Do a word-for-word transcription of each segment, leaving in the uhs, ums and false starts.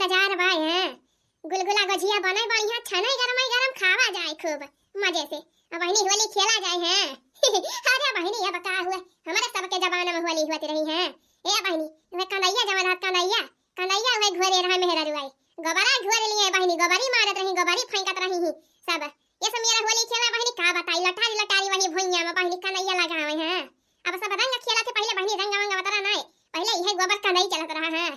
जार बा, हैं? गुलगुला गोझिया बनै बढ़िया, छनै गरमै गरम खावा जाए खूब मजे से। अब बहिनी होली खेला जाए, हैं? अरे बहिनी, अब का हुए, हमरे सबके जमाना में होली होत रही, हैं? ए बहिनी, वह कन्हैया जवन रहत, कन्हैया, कन्हैया वह घोरे रहा मेहररुआई। गोबरा घोरे लिए बहिनी, गोबरी मारत रही, गोबरी फेंकत रही ही सब। ये सब मेरा होली खेला बहिनी, का बताई, लटारी लटारी वही भुइयां में बहिनी कन्हैया लगावे, हैं? अब सब रंग खेला थे, पहिले बहिनी रंग वंग अवतरा नाय, पहिले इहे गोबर कन्हई चलत रहा, हैं?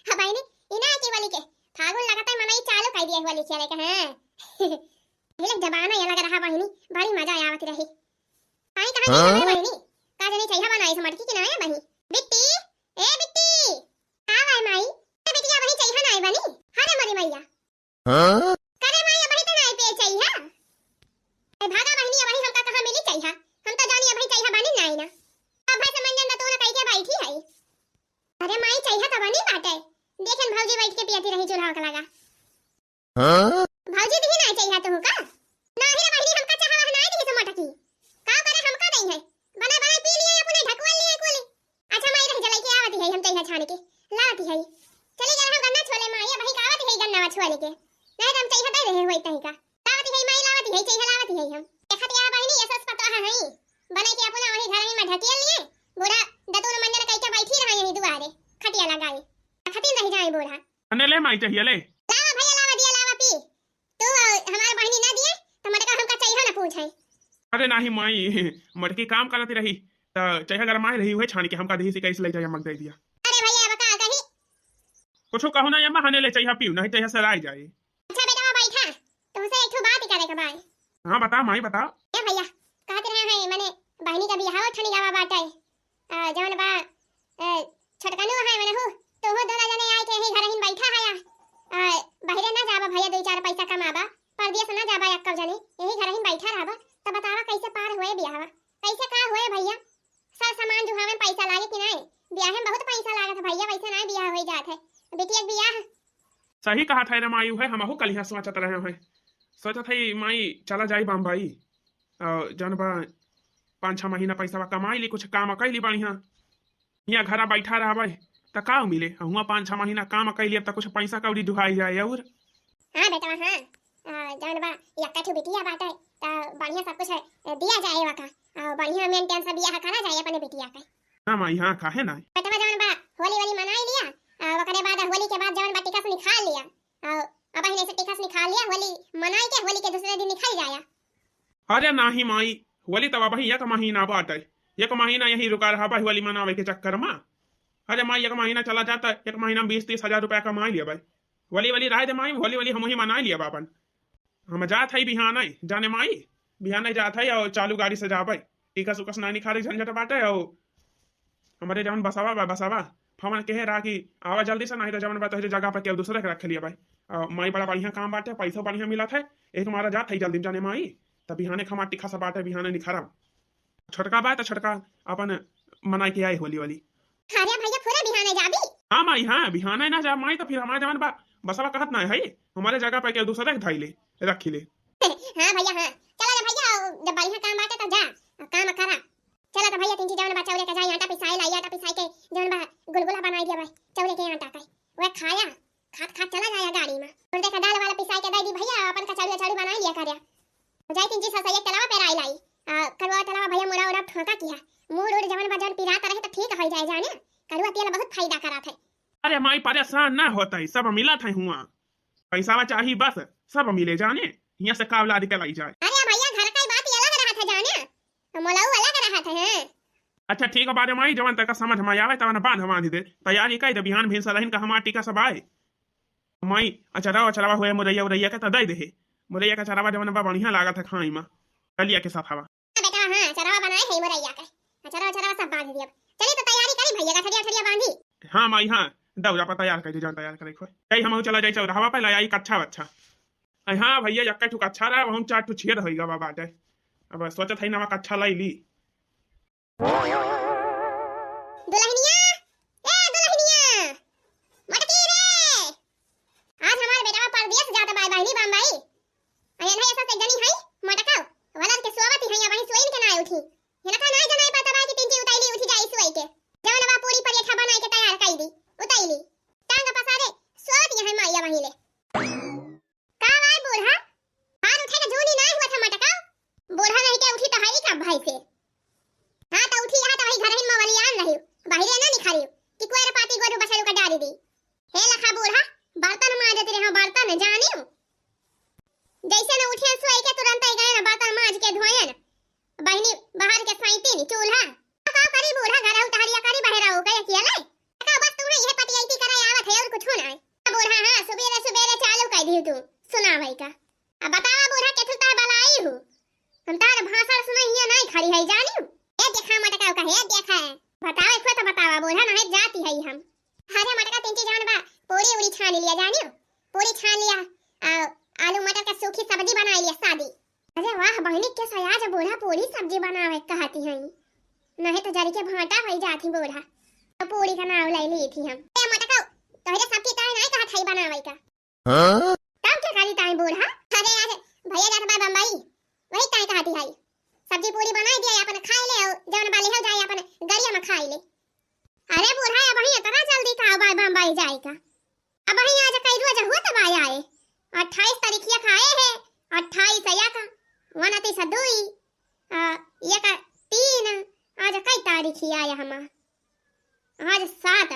हाँ बहिनी, इना की होली के फागुन लगातार मनई चालू कर दिए होली खेले के, हैं? पहिले जमाना ये लग रहा बहिनी, बड़ी मजा आवत रही। आई कहाँ हाँ? गई बहिनी? का जनी चइहा बनाई से मटकी की ना आया बहिनी? बिट्टी, ए बिट्टी, का आए माई? ए बिटिया बहिनी चइहा ना आए बनी? अरे मोरी मैया। हाँ? करे माई अबही तो ना आए पे चइहा। ए भागा बहिनी अबही हमका कहाँ मिली चइहा? हम तो जानी अबही चइहा बनी ना आई ना। अब भाई से मंजन दतुन कई के बैठी है। अरे माई चइहा तो बनी बाटे। देखन भौजी बैठ के पियती रही चूल्हा के लगा। हाँ? भौजी दिही ना चइहा तुहू का? नाही रे बहिनी, हमका चाहवा नाही दिही से मटकी। का करे हमका दई है? बना बना पी लिए, अपने ढकवा लिए कुली। अच्छा माई रह जलाई के आवती है, हम चइहा छान के लावती है। चली गए हम गन्ना छोले माई, अबही का आवती है गन्ना छोले के। नहीं तो हम चइहा दे रहे होई तही का। लावती है माई, लावती है, चइहा लावती है हम। देखत या बहिनी, ये सस पतोह है। बना के अपना वही घर में ढकेल लिए। बूढ़ा दतुन मंजन कई के बैठी रहा यही दुआरे। खटिया लगाई। खटिन रह जाए बूढ़ा। अने ले माई चाहिए ले। लावा भैया, लावा दिया, लावा पी। तू, अ, हमार बहिनी ना दिए, तो मटका हमका चाहिए ना पूछे। अरे नाही माई, मटकी काम करत रही, त चाहिए गरमाए रही, उहे छान के हमका दही से कैसे ले जाए, मग दे दिया। अरे भैया, अब का कही? कुछ कहू ना अम्मा, हने ले चाहिए पीऊ, नहीं चाहिए सराय जाए। अच्छा बेटा, बैठा, तुमसे एक ठो बात करे के बाय। हाँ बता माई, बता। ए भैया, कहत रहे हैं, मने बहिनी का बियाह ठनी गावा बाटे। आ, जौन बा, ए, छोटकनो है मनहु, तोहो दोनों जने आए के यही घरहिन बैठा हया। आ, बहिरे ना जाबा भैया, दुई चार पैसा कमाबा, परदेस ना जाबा एक्कौ जने, यही घरहिन बैठा रहबा, त बतावा कैसे पार होए बियाहवा, कैसे का होए भैया? सर सामान जुहावे में पैसा लागे कि नाय? बियाहे में बहुत पैसा लागत है भैया, वैसे नाय बियाह होई जात है। बिटिया के बियाह। सही कहत है रे माई, उहे हमहू कलिहा सोचत रहे हैं, सोचत है माई चला जाई बम्बई, और जौन बा पाँच छः महीना पैसा कमाई ली, कुछ काम कैली बढ़िया। हियाँ घरा बैठा रहबै त का मिले? हुआँ पाँच छः महीना काम कैली, अब त कुछ पैसा कौड़ी दुहाई जाए। और हाँ बेटवा, हाँ, अ, जौन बा, यक्का ठो बिटिया बाटे, त बढ़िया सब कुछ, अ, दिया जाए वका, अ, बढ़िया मेंटेन से बियाह करा जाए अपने बिटिया के। हाँ माई, हाँ, काहे ना? बेटवा जौन बा, होली वोली मनाई लिया, अ, ओकरे बाद होली के बाद जौन बा टिकस निकाल लिया, अ, अब अहिने से टिकस निकाल लिया, होली मनाई के होली के दूसरे दिन निकल जाया। अरे नाही माई, होली तब अबही एक महीना बाटे, एक महीना यहीं रुका रहबै होली मनावे के चक्कर में। अरे माई, एक महीना चला जाता, एक महीना में बीस तीस हजार रुपया कमाई लिया भाई। होली वोली रहे दे माई, होली वोली हमही मनाई लिया अपन। हम जात है बिहाने, जाने माई, बिहाने जात है और चालू गाड़ी से जाबै। टिकस उकस ना निकाले झंझट बाटे और हमरे जौन बसवा बा, बसवा, फोन कहे रहा कि आवा जल्दी से, नहीं तो जौन बा तोहरे जगह पर केहू दूसरे के रख लिया भाई। और माई बड़ा बढ़िया काम बाटे, पैसो बढ़िया मिलत है, एक मारा जात है जल्दी जाने माई, त बिहाने खमा टिकस बाटे, बिहाने निखरब। छोटका बा त छोटका अपन मनाई के आए होली वोली। अरे भैया, पूरा बिहाने जाबी? हाँ माई, हाँ, बिहाने ना जा माई, त फिर हमारे जवन बा, बसवा कहत ना है, हमारे जगह पे केहू दूसरे के धई ले, रखी ले। हाँ भैया, हाँ, चला जा भैया, जब बढ़िया काम बाटे त जा, काम करा। चला त भैया, तीन चीज जवन बा, चौरे के जाई, आटा पिसाई लाई, आटा पिसाई के जवन बा, गुलगुला बनाई दिया भाई, चौरे के आटा के, वह खाया, खात खात चला जाया गाड़ी में। और देखा, दाल वाला पिसाई के दे दी भैया, अपन कचौड़ी अचौड़ी बनाई लिया करिया। जाई तीन चीज ससैया के तलवा पे राई लाई। आ, करुआ तलवा भैया मुड़ा उड़ा ठोका किया। मूड़ उड़ जवन बजन पिरात रहे त ठीक हो जाए जाने। करुआ तेल बहुत फायदा करत है। अरे माई परेशान ना होता है, सब मिलत है हुआ। पैसावा चाही बस, सब मिले जाने। हियाँ से कावला के लाई जाए। अरे भैया घर का ही बात ही अलग रहत है जाने। मोलऊ अलग रहत है, हैं? अच्छा ठीक है, बारे माई जवन तक समझ में आवे तवन बांध बांध दे। तैयारी कर दे, बिहान भिनसरहिन का हमार टिकस सब आए। माई, अचरवा, अचरवा होए मुरैया, उरैया के त दे देहे। मुरैया के अचरवा जवन बा बढ़िया लागत है खाई में। कलिया के साथ हवा। हाँ बेटा, हाँ, अचरवा बनाए है मुरैया के। अचरवा, अचरवा सब बांध दिया। चली तो तैयारी करी भैया, गठरिया, गठरिया बांधी। हाँ माई, हाँ, दौरा पर तैयार कर दे, जौन तैयार करे खोए। कई हम चला जाई चौराहा पे, ले आई कच्छा वच्छा। अरे हाँ भैया, यक्का ठुक अच्छा रहा, वहन चार ठुक छेद होई गवा बाटे। अब सोचत है नवा कच्छा लाई ली। दुल्हनिया, ए दुल्हनिया, मटकी रे। आज हमार बेटवा परदेस जात बा बहिनी बम्बई। अरे नहीं ऐसा से जनी है, मटका, वलन के सोवत ही है, वही सोइन के ना उठी। ये लखा ना जनाई पता बा कि तिनची उतैली उठी जाई सोई के। जवन बा पूरी परेठा बनाई के तैयार कई दी, उतैली। टांग पसारे, पहिले। का भाई बूढ़ा, हाथ उठे के जूनी नाहीं हुआ था मटका? बूढ़ा नहीं के उठी तो हरी का भाई से। हाँ तो उठी, यहाँ तो वही घर ही में वलियान रही, बाहरे ना निखारी कि कोई पाती गोरू बछरू का डारी दी। हे लखा बूढ़ा, बर्तन माजत रहे हो, बर्तन जानियो। जैसे न उठे सोई के तुरंत आई गए न बर्तन माज के धोयन। बहिनी बाहर के सैती नी चूल्हा। का करी बूढ़ा, घर उतहरिया करी बहरा हो गए अकेले। का बस तुम्हें यह पटियाई करे आवत है और कुछ ना है। बूढ़ा हाँ, सुबेरे सुबेरे चालू कर दी तू सुनावे का। अब बतावा बूढ़ा, केथु तार बलाई हूँ। हम तार भाषण सुनहिया नाहीं खड़ी है जानियो। ए देखा मटकाऊ का, हे देखा। बतावे खुद बतावा बूढ़ा, नाहीं जाती है हम। अरे मटका तिनची जवन बा, पूरी उरी छान लिया जानियो। पूरी छान लिया, आ, आलू मटर का सूखी सब्जी बनाई लिया सादी। अरे वाह बहिनी, के सयाज बूढ़ा पूरी सब्जी बनावे कहती है। नाहीं तो जरी के भाटा भई जाती बूढ़ा। तो पूरी का नाव ले ली थी हम। ए मटकाऊ, तोहरे सबकी ताई नाहीं कहत है बनावे का। हाँ? तब क्या करी ताई बूढ़ा? अरे आज भैया जात बा बम्बई, वही ताई कहती है, सब्जी पूरी बनाई दिया, अपन खाई ले, और जवन बाली हो जाए अपन गड़िया में खाई ले। अरे बूढ़ा, अबहीं इतना जल्दी का बा बम्बई जाए का? अबहीं आज कई रोज हुआ तब आए, अट्ठाईस तारीखिया खाए है, अट्ठाईस या का, उनतीस दुई, आ, ये का तीन, आज कई तारीखिया आया हमार? आज सात,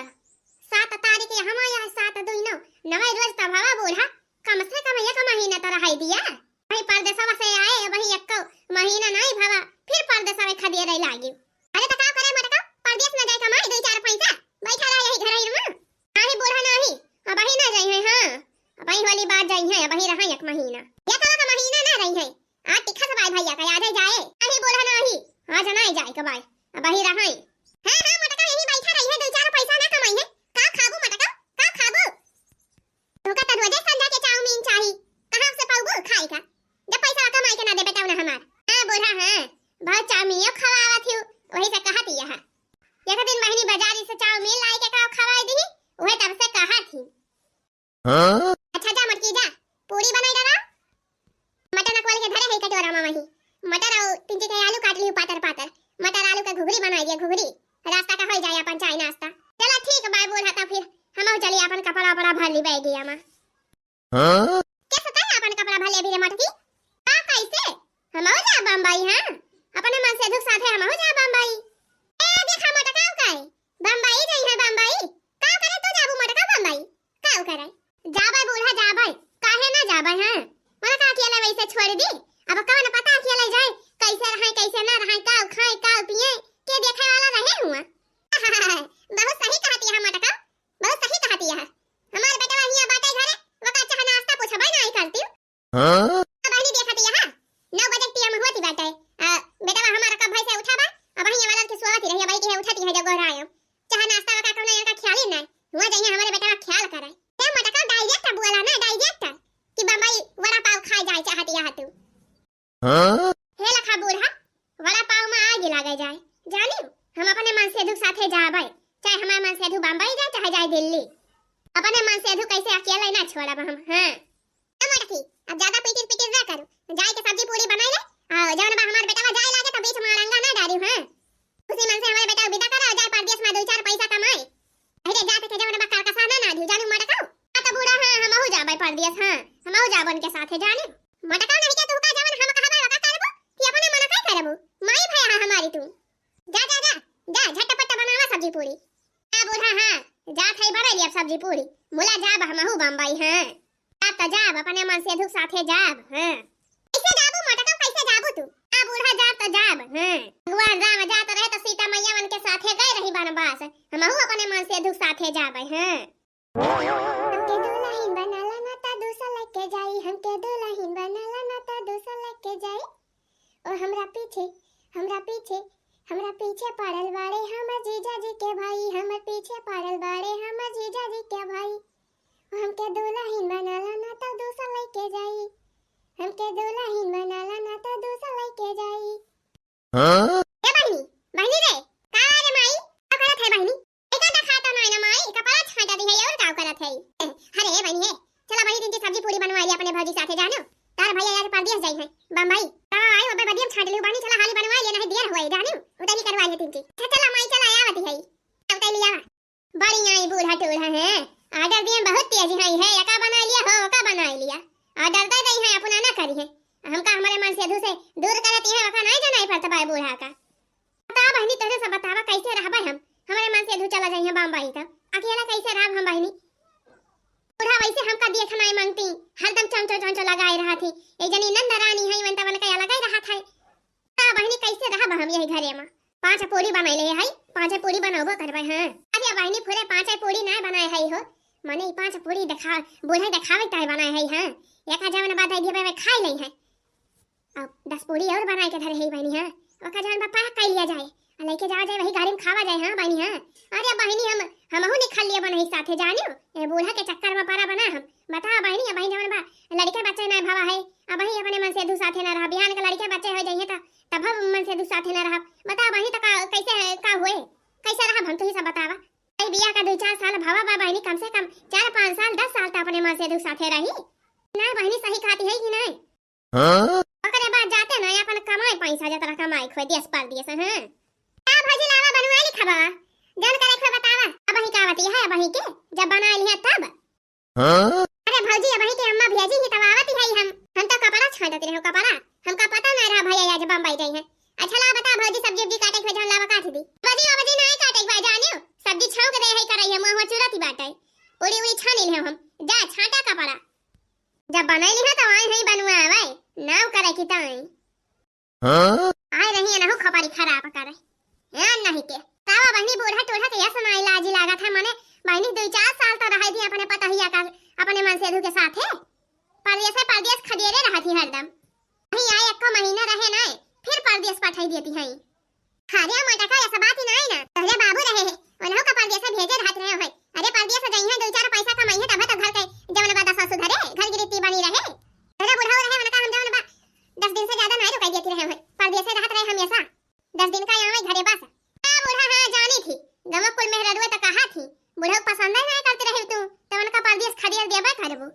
सात तारीख है, हम आया है सात दुई नौ, नवे रोज तब हवा बूढ़ा, कम से कम एक महीना तो रहाई दिया। वही परदेसवा से आए, वही एक महीना नाहीं भवा, फिर परदेसवा खदिए रही लागी। अरे तो का करे मटका, परदेस में जाए कमाई दो चार पैसा, बैठा रहा यही घर ही में। नाहीं बूढ़ा नाहीं, अबहीं ना जाई है, हाँ, अबहीं वाली बात जाई है, अबहीं रहा एक महीना। ये का महीना ना रही है, आज टिकट बाय भैया का याद है जाए। अही बोला नाही, आज नाही जाए के बाय, अबही रहई। हाँ, हाँ, मटका यही बैठा रही है, दो चार पैसा ना कमाई है। का खाबू मटका, का खाबू? तोका तो रोजे संझा के चाउमीन चाही, कहाँ से पाउबू खाए का? जब पैसा कमाई के ना दे बेटा ना हमार। हाँ, बूढ़ा, हाँ, बहुत चाउमीन खवावत हियो, वही से कहत यह। एक दिन बहिनी बाजारी से चाउमीन लाई के का खवाई दी, वही तब से कहत ही। हाँ? अच्छा जा मोटकी जा, पूरी बनाई डाला। मटर नकवाल के धरे है कटोरा में वही। मटर और तीन चार आलू काट ली पातर पातर। मटर आलू का घुघरी बनाई दिया, घुघरी। रास्ता का हो जाए अपन चाय नाश्ता। चला ठीक बाय बूढ़ा, तब फिर हम चली अपन कपड़ा उपड़ा भर ली बैगिया में। हाँ? कैसे तय अपन कपड़ा भर ले भी रे मोटकी? का कैसे? हम हो जा बम्बई, हाँ? अपने मन से दुख साथे हम हो जा बम्बई। ए देखा मोटा का का है? बम्बई जाई है बम्बई। का करे तू जाबू मोटा का बम्बई? का करे? जाबै बूढ़ा जाबै, काहे ना जाबै, हैं? मोला का अकेले वैसे छोड़ दी? अब कौन पता अकेले जाए, कैसे रहे, कैसे ना रहे, का खाए, का पिए, के देखे वाला रहे हुआ? बहुत सही कहती है मटका, बहुत सही कहती है। हमार बेटवा हियां बाटे घरे, वका चाह नाश्ता पूछबै नाहीं करती। हाँ? बहिनी देखती है, नौ बजे टीएम होती बाटे। आ, बेटवा हमारा कब भैंसे उठा बा, अब वहीं वाला के सोवती रही, अब के उठती है जब गोहरायो। चाह नाश्ता का कौनो इनका ख्याल ही नहीं। हुआ जाइए हमारे बेटा का ख्याल करे। ए मटका direct बोला ना, direct कि बम्बई वड़ा पाव खाए जाए चाहती है तू। हाँ? हे लखा बूढ़ा, वड़ा पाव में आग लगे जाए। जानियो, हम अपने मन से धू साथे जाबे, चाहे हमारे मन से धू बम्बई जाए, चाहे जाए दिल्ली। अपने मन से धू कैसे अकेले ना छोड़ब हम, हाँ। ए मोटकी, अब ज्यादा पिटिर पिटिर ना करू। जाए के सब्जी पूरी बनाई ले। आ, जवन बा हमार बेटवा जाए लागे तो बीच में अड़ंगा ना डारी, हाँ। खुशी मन से हमारे बेटा विदा करा, जाए परदेस में दो चार पैसा कमाए। अरे जात के जवन बा कारकसा ना ना दियो, जानियो मटकाऊ। आ तो बूढ़ा, हाँ, हमहू जाबे परदेस, हाँ। हमहू जाबे उनके साथे, जानियो। मटकाऊ नहीं के तू का जवन हम कहबे वका करबू, कि अपने मन का करबू? माई भया है हमारी तू। जा, जा, जा, जा, झटपट बनावा सब्जी पूरी। हाँ बूढ़ा, हाँ, जात है बना लिया सब्जी पूरी। मुला जाब हमहू बम्बई, हाँ। जाब त जाब, अपने मन से धुक साथे जाब, हाँ। कैसे जाबू मटकाऊ, कैसे जाबू तू? हाँ बूढ़ा, जाब त जाब, हाँ। भगवान राम जात रहे तो सीता मैया उनके साथे गए रही बनवास, हमहू अपने मन से धुक साथे जाब, हाँ। हमके दुल्हन बनाला ना ता दूसर लेके जाई, हमके दुल्हन बनाला ना ता दूसर लेके जाई। ओ हमरा पीछे, हमरा पीछे, हमरा पीछे पड़ल बाड़े हमर जीजा जी के भाई, हमर पीछे पड़ल बाड़े हमर जीजा जी के भाई। ओ हमके दुल्हन बनाला ना ता दूसर लेके जाई, हमके दुल्हन बनाला ना ता दूसर लेके जाई। हाँ? ए बहिनी, बहिनी रे, का रे माई? का करत है बहिनी? एका देखाता नाय ना माई, कपड़ा छांटा दी है और का करत है? अरे ए बहिनी हे, चला बहिनी दिन की सब्जी पूरी बनवा लिया अपने भौजी साथे जानो। तार भैया यार परदेस जाई है, बम्बई। तब आई ओबे बदियम छांट लियो बहिनी, चला हाली बनवा लिया, नहीं देर होए जानो। उतनी करवा लिया दिन की। अच्छा चला माई, चला आवती है। उतनी लिया। बड़ी आई बूढ़ा टूढ़ा है, Order दिए बहुत तेज है, है, एका बनाइ लिया हो, ओका बनाइ लिया। Order दे दे है, अपना ना करी है। हमका हमरे मनसेधू से दूर करती है, ओका नहीं जनाई पड़त बा बूढ़ा का। बता बहिनी, तोहरे सब बतावा, कैसे रहबे हम? हमरे मनसेधू चला जाइहे बम्बई त अकेला कैसे रहब हम बहिनी? बूढ़ा वैसे हमका देख नाई मांगती, हरदम चौंचो चौंचो लगाए रहत ही। एक जनी नंद रानी है, वन तवन का अलग ही रहत है। बता बहिनी, कैसे रहब हम यही घरे में? पाँच पूरी बनाई ले है, पाँच पूरी बनौबो करबे। हाँ, अरे बहिनी, पूरे पाँच पूरी ना बनाए है हो, मने ई पाँच पूरी देखा, बूढ़ा देखावे ताई बनाए है। हाँ, एक जवन बात है, दिए खाई ले है। अब दस पूरी और बनाए के धरे है बहिनी, हाँ, ओका जवन बा pack कर लिया जाए, आ लेके जावा जाए, वही गाड़ी में खावा जाए। हाँ बहिनी, हाँ। अरे बहिनी, हम, हमहू निखल लिए बनही साथे, जानियो, ए बूढ़ा के चक्कर में पड़ा बना हम। बता बहिनी, अब वही जवन बा, लड़के बच्चे ना भवा है, अब वही अपने मनसेधू साथे ना रहा, बिहान के लड़के बच्चे हो जाइए त, तब हम मनसेधू साथे ना रहा। बता बहिनी, त का, कैसे, का हुए, कैसे रहा हम, तू ही सब बतावा। भाई बियाह का दो चार साल भवा बा बहिनी, कम से कम चार पाँच साल, दस साल त अपने मनसेधू साथे रही। ना बहिनी, सही कहती है कि नहीं? हाँ? ओकरे बाद जाते ना अपन कमाई पैसा, जतरा कमाई खोई देश परदेश, हाँ। का भौजी लावा बनवाई ली खबा? जौन करे खोई बतावा। अबही का आवती है, अबही के? जब बनाई लिया तब। हाँ? अरे भौजी, अबही के अम्मा भेजी ही तब आवती है हम। हम तो कपड़ा छांटत रहे, कपड़ा। हमका पता ना रहा भैया आज बम्बई जाई है। अच्छा ला बता भौजी, सब्जी उब्जी काटे के जौन लावा काट दी। भौजी, भौजी ना काटे के बा जानियो। सब्जी छौंक दे है करई है, मुँह चुरती बाटे। उड़ी उड़ी छानी ले हम। जा छांटा कपड़ा। जब बनैली है तो आई है बनवावे, नाव करे की ताई। हाँ? आए रही एनहु खपरी खराब करे। ए नहीं के। तावा बहिनी बूढ़ा टूढ़ा के यस नाई लाजी लागत है, मने बहिनी दो चार साल तो रहे थी अपने पतहिया का, अपने मनसेधू के साथे। परदेसे परदेस खदेरे रहा थी हरदम। नहीं आए, एको महीना रहे नाई, फिर परदेस पठाई देती है। अरे मोटका, ऐसा बात ही नहीं ना, तोहरे बाबू रहे हैं, उन्हों का परदेस भेजे रहत रहे हैं। अरे परदेस जइहे, दो चार पैसा कमाइहे, तब तो घर के जवन बा दशा सुधरे, घर गिरती बनी रहे। तोहरे बुढ़ऊ रहे, उनका हम जवन बा दस दिन से ज्यादा नहीं रुकाई देती रहे हैं, परदेस रहत रहे हमेशा। दस दिन का आवे घरे बस। हाँ बूढ़ा, हाँ जानी थी, गमक कुल मेहररुआ तो कहा थी, बुढ़ऊ पसंद है करती रहे तू, तो उनका परदेस खदेर देबे करबू।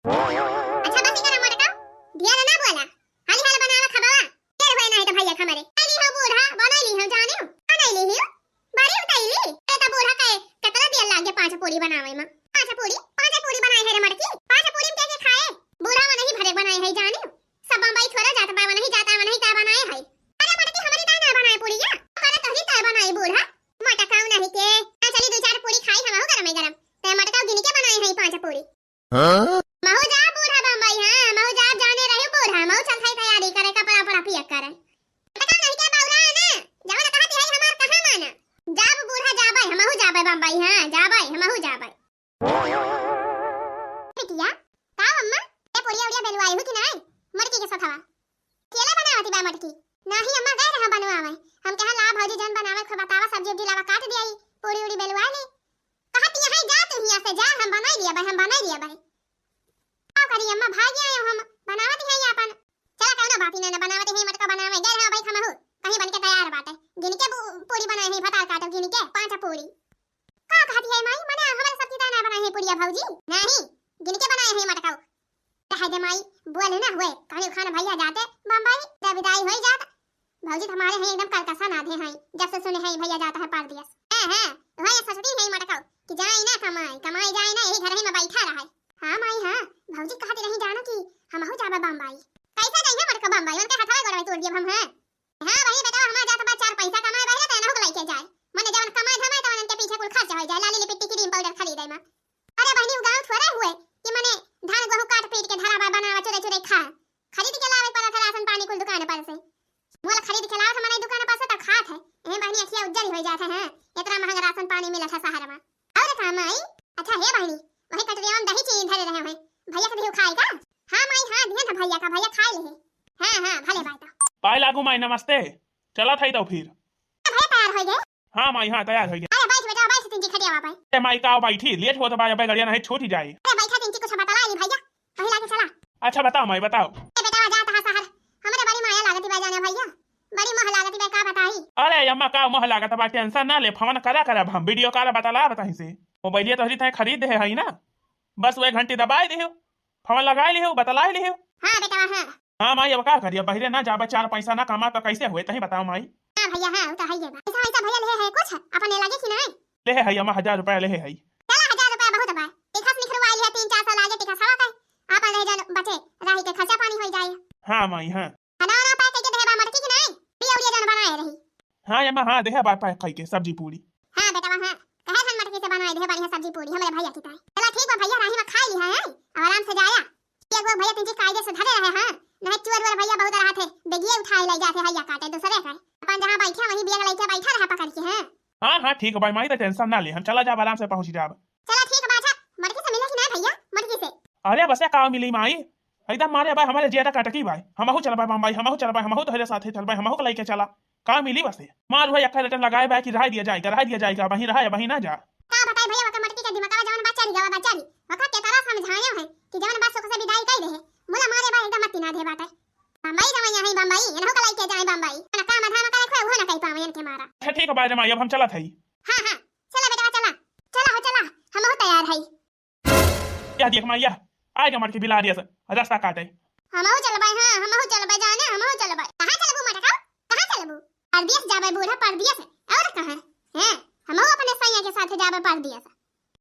अच्छा बस इनका मोटका, ढेर ना बोला। हाली हाल बनावा खबावा। ढेर होए नाही तो भैया हमरे। नहीं हो बूढ़ा, बनाई ली हम जाने हो। बनाई ली हो। बड़ी उताई ली। ए तो बूढ़ा के कितना देर लागे पाँच पूरी बनावे में। पाँच पूरी, पाँच पूरी बनाए है रे मटकी। पाँच पूरी में के के खाए? बूढ़ा वो नहीं भरे बनाए है जाने हो। सब बम्बई थोड़ा जाता बा, वो नहीं जाता, वो नहीं का बनाए है। अरे मटकी हमारी ताई ना बनाए पूरी या? अरे तोहरी ताई बनाई बूढ़ा। मटका नहीं के। हाँ चली दो चार पूरी खाई हम गरम गरम। ते मटका गिन के बनाए है पाँच पूरी। हाँ? महू जा बूढ़ा बम्बई, हाँ, महू जा जाने रहे बूढ़ा, महू चल थाई तैयारी करे, कपड़ा उपड़ा पिया करे। पता नहीं क्या बौरा है ना, जवन कहती है हमार कहाँ माना। जाब बूढ़ा जाबे, हमहू जाबे बम्बई, हाँ, जाबे, हमहू जाबे। बिटिया, का अम्मा, ए पुड़िया उड़िया बेलवाई हो कि नाई? मटकी के सथवा। केला बनावती बा मटकी। नाही अम्मा गए रहा बनवावे। हम कहा ला भौजी जन बनावे खो बतावा सब्जी उब्जी लावा काट दिया ई। पूरी उड़ी बेलवा ली। कहती है जा तू हिया से जा हम बनाई दिया भाई हम बनाई दिया भाई। का करी अम्मा भाग गया हम बनावत है अपन। चला कौनो बात ही ना बनावत है मटका बनावे गए रहा भाई हमहू। कहीं बन के तैयार बाटे। गिन के बू-, पूरी बनाए है भतार काटल गिन के पांच पूरी। का कहती है माई, मने हमारे सब की दाना बनाए है पुड़िया भौजी? नहीं, गिन के बनाए है मटकाऊ। कहे दे माई, बोले ना हुए, कहने खान भैया जाते बम्बई, जब विदाई होई जात। भौजी तुम्हारे हैं एकदम करकसा ना दे हैं, जब से सुने हैं भैया जाता है परदेस। हैं, हैं, वही ससुरी है मटकाऊ, कि जाए ना कमाए, कमाए जाए ना, यही घर ही में बैठा रहे। हाँ माई, हाँ, भौजी कहती रही जानो कि हमहू जाबे बम्बई। कैसे जाइए मटका बम्बई, उनके हथवा गोड़वा तोड़ दिए हम, हैं? हाँ, वही बेटा, हमार जात बा चार पैसा कमाए, पहले तो एनहु के लइके जाए। मने जवन कमाए धमाए, तवन इनके पीछे कुल खर्च हो जाए, लाली लिपिट टिकली पाउडर खरीदे में। अरे बहनी, उ गाँव थोड़े हुए कि मने धान गेहूं काट पीट के धरा बा, बनावा चुरे चुरे खा। खरीद के लावे पड़त है राशन पानी कुल दुकान पर से। मोल खरीद के लावत है मने दुकान पर से तो खात है। ए बहनी, अखिया उज्जर ही हो जात है, हैं? इतना महंगा राशन पानी मिलत है शहर में। और का माई? अच्छा हे बहनी, वही कटोरिया में दही चीनी धरे रहे हैं, भैया के दिहू खाए का? हाँ माई, हाँ, दिहन है भैया का, भैया खाए ले। हाँ, हाँ, भले बाय तो। पाए लागू माई, नमस्ते। चलत हई तो फिर। भैया तैयार हो गए? हाँ माई, हाँ, तैयार हो गए। अरे बैठ बेटा, बैठ तिनकी खटिया पे। ए माई, का बैठी? लेट होत बा, अबे गड़िया नहीं छूट ही जाए। अरे बैठा तिनकी कुछ बतला ली भैया, वही लाके चला। अच्छा बताओ माई, बताओ। ए बेटा, जात है शहर, हमरे बड़ी माया लागती बा जाने भैया, बड़ी मोह लागती बा, का बताई? अरे अम्मा, का मोह लागत बा, tension ना ले, फोन करा करब हम, video call बतला बताई से। मोबाइलिया तोहरी तय खरीद दे है ना, बस वो एक घंटी दबाई दिहो, फोन लगाई लिहो, बतलाई लिहो। हाँ बेटा, हाँ। हाँ माई, अब का करी, अब बहिरे ना जाबे, चार पैसा ना कमा तो कैसे हुए, तही बताओ माई। हाँ भैया, हाँ, वो तो है ये बात। पैसा वैसा भैया ले है कुछ अपने लगे कि नहीं? ले है अम्मा, हजार रुपया ले है। चला, हजार रुपया बहुत बा। हाँ माई, हाँ। खाना वाना pack कइके देहे बा मटकी कि नाई? पूड़िया उड़िया जौन बनाए रही। हाँ अम्मा, हाँ, देहे बा pack कइके सब्जी पूड़ी। हाँ बेटवा, हाँ। कहे हन मटकी से बनाए देहे बढ़िया सब्जी पूड़ी हमरे भइया की ताई। चला ठीक बा भइया, राही में खाई लिहा, हैं? अब आराम से जाया। एक वो भइया तिनकी कायदे से धरे रहे, हाँ। नहीं चुअर उअर भइया बहुत रहा थे, बेगिए उठाए ले जाते हैया काटे दूसरे का। अपन जहाँ बैठे वहीं bag लइके बैठा रहा पकड़ के, हाँ। हाँ, हाँ, ठीक बा माई, तो tension ना ले, हम चला जाब, आराम से पहुँच जाब। चला ठीक बा। अच्छा, मटकी से मिले कि ना भइया, मटकी से? अरे बसे का मिली माई, एकदम मारे भाई हमारे जिया कटकी भाई, हमहू चलबे बम्बई, हमहू चलबे, हमहू तोहरे साथे चलबे, हमहू के लइके चला। का मिली बसे? मार हुआ यक्का रटन लगाए बा कि रहाई दिया जाए, रहाई दिया जाए, का वहीं रहा, वहीं ना जा। का बताई भइया, ओकर मटकी के दिमागवा जौन बा चढ़ गवा बा चढ़ी। ओका केतना समझाए है कि जौन बा सुख से विदाई कई देहे। मुला मारे बा एकदम मती ना दे बाटे। बम्बई जवैया है बम्बई, इनहू का लइके जाए बम्बई। ना काम धाम करे खोए, उहो ना कई पावे इनके मारा। अच्छा ठीक बा रे माई, अब हम चलत हई। हाँ, हाँ, चला बेटवा चला। चला हो चला, हमहू तैयार हई। या देख माई, या आए गए मटकी बिलारिया से रास्ता काटे। हमहू चलबै, हाँ, हमहू चलबै जाने, हमहू चलबै। कहाँ चलबू मटकाऊ? कहाँ चलबू? परदेस जाबै बूढ़ा, परदेस। और कहाँ? हैं? हमहू अपने सैया के साथे जाबै परदेस।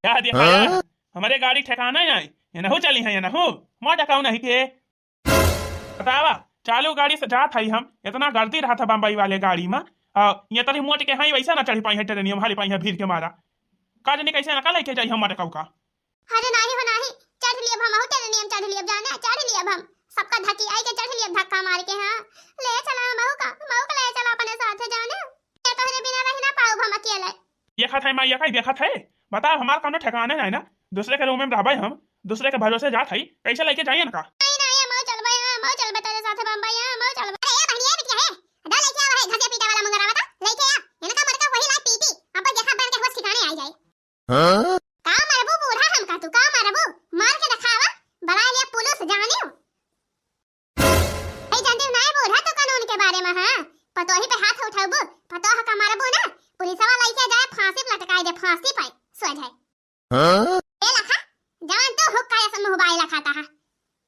या देख माई, या, हाँ? हमरे गाड़ी ठिकाना है, इनहू चली है, इनहू। मटकाऊ नहीं के। बतावा, चालू गाड़ी से जात हई हम, इतना गर्दी रहत है बम्बई वाले गाड़ी में। आ, ये तरी मोट के हई, वैसे ना चढ़ी पाई है ट्रेनिया में, हाली पाई है भीड़ के मारा। का जानी कैसे ना का लइके जाई हम मटकाऊ का। अरे नाही हो नाही, चढ़ लियब हम, अहू ट्रेनिया में चढ़ लियब जाने, चढ़ लियब हम। सबका धकी आई के चढ़ लियब धक्का मार के, हाँ। ले चला हम अहू का, हम अहू का ले चला अपने साथे जाने। ये तोहरे बिना रह ना पाउब हम अकेले। देखत है माई, ये कई देखत है? बताओ, हमार कौनो ठिकाने नहीं ना, दूसरे के रूम में रहबै हम, दूसरे के भरोसे जात हई, कैसे लइके जाइए ना का? नहीं, नहीं, हम चलबै, हाँ, हम चलबै तेरे साथे बम्बई, हाँ, हम चलबै। अरे, ए बहनी, ए बिटिया, हे, दा लइके आवा है, घसिया पीटा वाला मुंगरा बता, लइके आ, इनका मटका वही ला पीटी, अब देखा बन के होश ठिकाने आई जाए। हाँ? का मरबू बूढ़ा हमका तू, का मरबू? मार के दिखावा, बला लिया पुलिस, जानियो। ए, जानती हो नाई बूढ़ा तू कानून के बारे में, हाँ? पतोही पे हाथ उठाबू, पतोह का मारबू ना, पुलिसवा लइके जाए फांसी पे लटकाई दे, फांसी पे, सोझे। हाँ? ए लखा, जवान तू हुक्का ऐसा मुँह बाई लखाता है।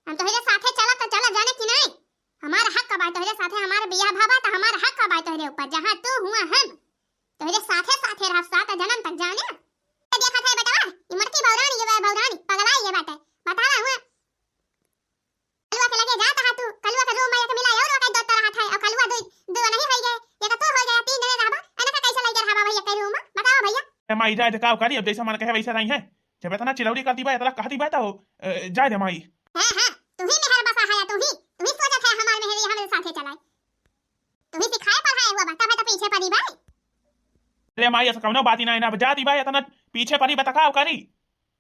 हम तोहरे साथे चला तो चला जाने कि नहीं? हमार हक का बात तोहरे साथे, हमार बियाह भावा तो हमार हक का बात तोहरे ऊपर, जहाँ तू हुआ हम। तोहरे साथे साथे रहब सात जन्म तक जाने। ए देखा था बेटवा, ई मटकी बौरानी ये बा, बौरानी, पगलाई ये बाटे। बतावा हुआ। कलुआ के लगे जात हा तू, कलुआ के रूम में एक मिला और ओका दोस्त रहा था, और कलुआ दो, दो नहीं होई गए, एक तो हो गया, तीन जने रहबा, एनका कैसे लइके रहबा भैया के रूम में? बताओ भैया। ए माई जाए दे, का करी, अब जैसा मन कहे वैसे रही है। जब इतना चिलौड़ी करती बा, इतना कहती बा तो, अ, जाए दे माई। हाँ, हाँ, तू ही मेहर बसा है, तू ही, तू ही सोचत है हमार मेहर हमरे साथे चलाए। तू ही सिखाए पढ़ाए हुआ बा, तब है तो पीछे पड़ी बा। अरे माई, ऐसा कौनो बात ही ना है ना, अब जाती बा, इतना पीछे पड़ी बा, तो का करी?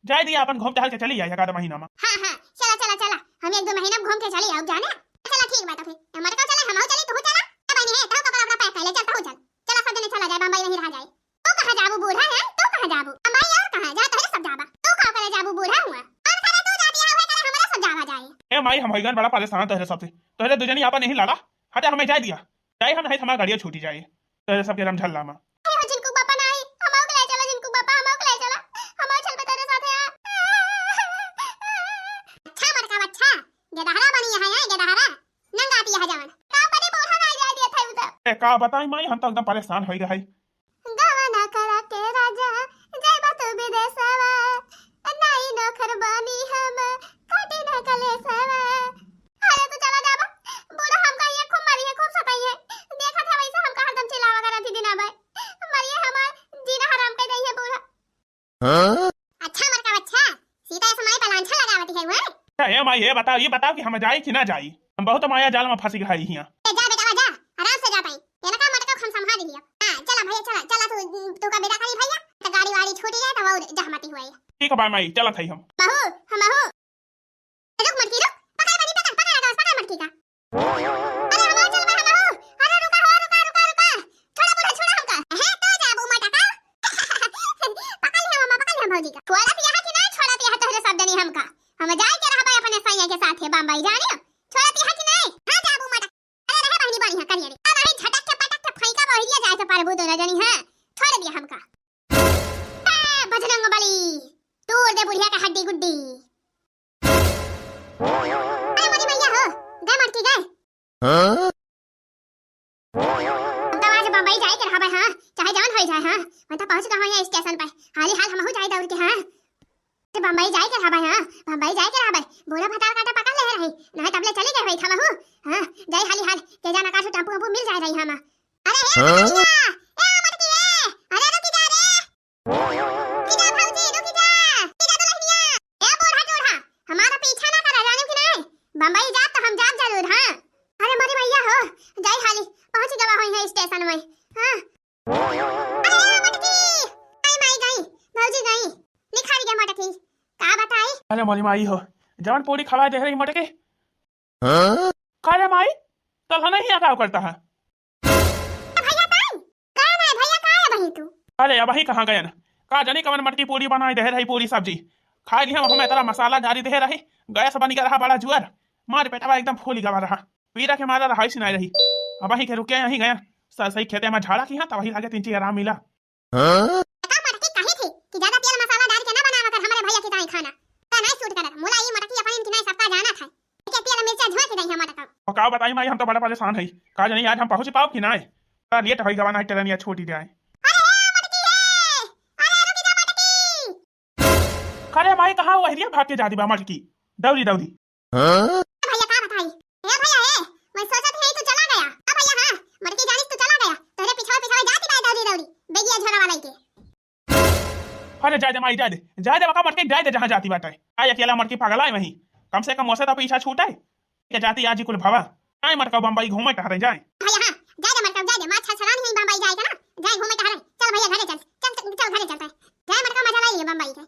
जाए दिया, अपन घूम टहल के चली जाए एक आध महीना में। हाँ, हाँ, चला, चला, चला, हम एक दो महीना में घूम के चली आउब जाने। चला, ठीक बा, तो फिर हमारे का चला, हम चली, तू चला। ए बहनी है, तू कपड़ा वपड़ा pack कर ले, चल, तू चल। चला, सब जने चला जाए, बम्बई नहीं रहा जाए। तू कहाँ जाबू बूढ़ा है? तू कहाँ जाबू? बम्बई और कहाँ? जा, तोहरे सब जाबा। तू का करे जाबू बूढ़ा हुआ? और करे तू जाती है, हुए करे हमारा सब जावा जाए। ए माई, हम होइगन बड़ा परेशान तोहरे सबसे। तोहरे दुजनी आपन नहीं लाला। हटे, हमें जाए दिया। जाए हम, नहीं तो हमारा गाड़िया छूटी जाए। तोहरे सबके रमझल्ला में। ए हो जिनको बापा नाही, हम आउक ले चला, जिनको बापा हम आउक ले चला। हम आउक चलबे तेरे साथे आ। अच्छा मटका बच्चा, गेदहरा बनी है, है गेदहरा। नंगा दिया है जवन। का बने बूढ़ा नाही जाए दिया था उधर। ए, का बताई माई, हम तो एकदम परेशान होई गए। गवना करा के राजा, जाइबा तू विदेशवा। नाई नौकर बानी हम, काटी ना कलेसवा। अरे तू चला जाबा, बूढ़ा हमका ये खूब मारी है, खूब सताई है। देखा था वैसे हमका हरदम चिल्लावा करत ही दिन आबे। मरिए हमार जीना हराम कर दई है बूढ़ा। हाँ? अच्छा मरका बच्चा, सीता ऐसा माई पलांछा लगावती है हुआ। अच्छा, ए माई, ये बताओ, ये बताओ कि हम जाई कि ना जाई? हम बहुत माया जाल में फंसी गई हियां। ए, जा बेटा, जा, आराम से जा पाई। इनका मटका हम संभाल लिया। हाँ, चला भैया, चला, चला तू, तू का विदा करी भैया, तो गाड़ी वाड़ी छूटी जाए तो और जहमती हुआ है। ठीक है बा माई, चलत हई हम। बहू, हम बहू। रुक मटकी, रुक, पकड़ बनी, पकड़, पकड़, पकड़, पकड़ मटकी का। अरे, हम चल बा, हम बहू। अरे, रुका हो, रुका, रुका, रुका। छोड़ा बूढ़ा, छोड़ा हमका। है, तो जाबू मटका। पकड़ लिया मम्मा, पकड़ लिया भौजी का। छोड़त यहाँ कि ना छोड़त यहाँ तोहरे सब जनी हमका। हम जाए के रहबे अपने सैया के साथे बम्बई जाने। छोड़त यहाँ कि नहीं? हाँ जाबू मटका। अरे रहे बहनी बढ़िया करिए रे। अब अभी झटक के पटक के फैंका बहरिया जाए के पारबू दोनों जनी, हाँ। छोड़ दिया हमका। ए, बजरंग बली, तोड़ दे बुढ़िया का हड्डी गुड्डी। अरे मोरी मैया हो, गए मटकी गए। हाँ? अब तो आज बम्बई जाए के रहबे, हाँ, चाहे जवन होई जाए, हाँ। मैं तो पहुँच गवा हूँ स्टेशन पे, हाली हाल हमहू जाए दौड़ के, हाँ। तो बम्बई जाए के रहबे, हाँ, बम्बई जाए के रहबे। बूढ़ा भतार काटा पकड़ ले रही, नहीं तबले चली गए भाई था हूँ। हाँ, जाई हाली हाल, के जाना काठू टेम्पू वेम्पू मिल जाए रही हम। अरे हे हाँ? मटकिया, ए मटकी रे, अरे रुकी जा रे। रुकी जा भौजी, रुकी जा, रुकी जा दुल्हनिया। ए बूढ़ा टूढ़ा, हमारा पीछा ना करा, जाने कि नहीं? बम्बई जाब तो हम जाब जरूर, हाँ। अरे मोरी मैया हो, जाई हाली, पहुँच गवा होई है स्टेशन में। हाँ। अरे मटकी, आई माई गई, भौजी गई, निखर गए मटकी। का बताई? अरे मोरी माई हो, जवन पूरी खवाए दे रही मटकी। हाँ? का रे माई, तलहा नहीं है का करता है? भैया ताई, का ना भैया, का है वही तू? अरे अबही कहाँ गयन? का जानी कवन मटकी पूरी बनाई दे रही, पूरी सब्जी। खाई लिया हम, इतना मसाला डारी दे रही, गैस बनी गया रहा बड़ा जुअर, मार पेटवा एकदम फूली गवा रहा। पीरा के मारा रहाई सिनाई रही। अबही के रुके यहीं गया, स-, सही खेते में झाड़ा की हाँ, तबही लागे तीन चीज आराम मिला। हाँ? का मटकी कही थी कि ज्यादा तेल मसाला डाल के ना बनावा कर हमरे भैया की ताई खाना। का नहीं सूट करत, मुला ई मटकी अपन इनकी नहीं सबका जाना था। के तेल मिर्चा झोंक दे हम मटका। और का बताई माई, हम तो बड़ा परेशान है। का जानी आज हम पहुँच पाओ कि नहीं? का लेट होई गवा नहीं, ट्रेनिया छूटी जाए। अरे ए मटकी रे, अरे रुकी जा मटकी। करे माई, कहाँ वहरिया भाग के जाती बा मटकी? दौड़ी दौड़ी। हाँ? भैया का बताई? ए भैया ए, मैं सोचत है तू चला गया। अब भैया हाँ, मटकी जानिस तू चला गया। तोरे पिछवा पिछवा जाती बा दौड़ी दौड़ी, बेगिया झोरा वाला के। अरे जाए दे माई, जाए दे, जाए दे बका मटकी, जाए दे जहाँ जाती बाटे। आए अकेला मटकी पगला है वहीं, कम से कम ओसे तो पीछा छूटे। के जाती आज ही कुल भवा। आए मटका बम्बई घूमे टहरे जाए। भैया हाँ, जाए दे मटका, जाए दे, माँ छछलानी है बम्बई जाए के ना, जाए घूमे टहरे। चल भैया घरे चल, चल, चल, चल घरे चलते हैं। जाए मटका मजा लाई है बम्बई के।